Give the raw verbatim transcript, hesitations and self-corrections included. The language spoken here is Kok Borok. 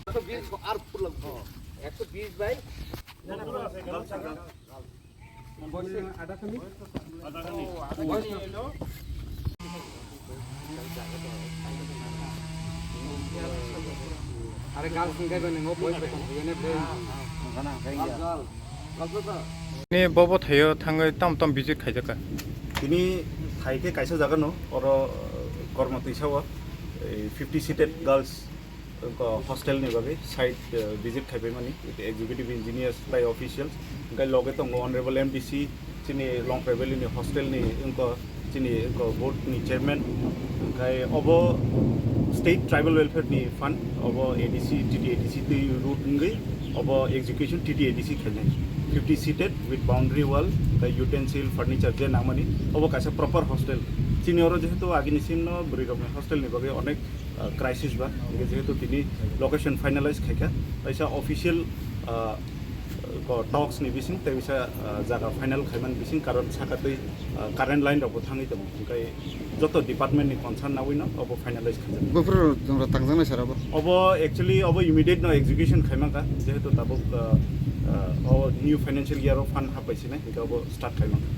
একশো বিশ আর ফুল লাগবে। একশো বিশ ভাই। Are girls ni kaiba ni ngo boys bai tong phiya ne ble. Ni bobo thayo thangwi tam tam visit khaijaka. Tini thai khe kaisa jaga no oro, uh, Kormo Twisao, eh, fifty seated girls, uh, hostel ni bagwi site, uh, visit khaipai mani with executive engineers by officials. Hingke loge tongo Honorable M D C, chini Longpai Valley ni hostel ni wngkha chini wngkha board ni chairman, hingke obo state tribal welfare ni fund, obo A D C, T T A D C twi route wngwi obo execution T T A D C khainai. Fifty seated with boundary wall, hingke utensil, furniture je nangmani, obo kaisa proper hostel. Chini oro jehetu agini sinno bwrwi rokni hostel ni bagwi onek, uh, crisis ba, hingke jehetu tini location finalize khaikha, kaisa official, uh, ko talks ni bising tei bisa, ah, jaga final khaiman bising, karon saka tei, ah, current line rok bo thangwi tongo, hingkai joto department ni concern nawi no obo finalize khaijak. Buphuru rok tangjak nai sir abo? Obo actually obo immediate no execution khaimang kha, jehetu tabuk, ah, ah, o new financial year o fund hapai sinai, hingke obo start khaimang kha.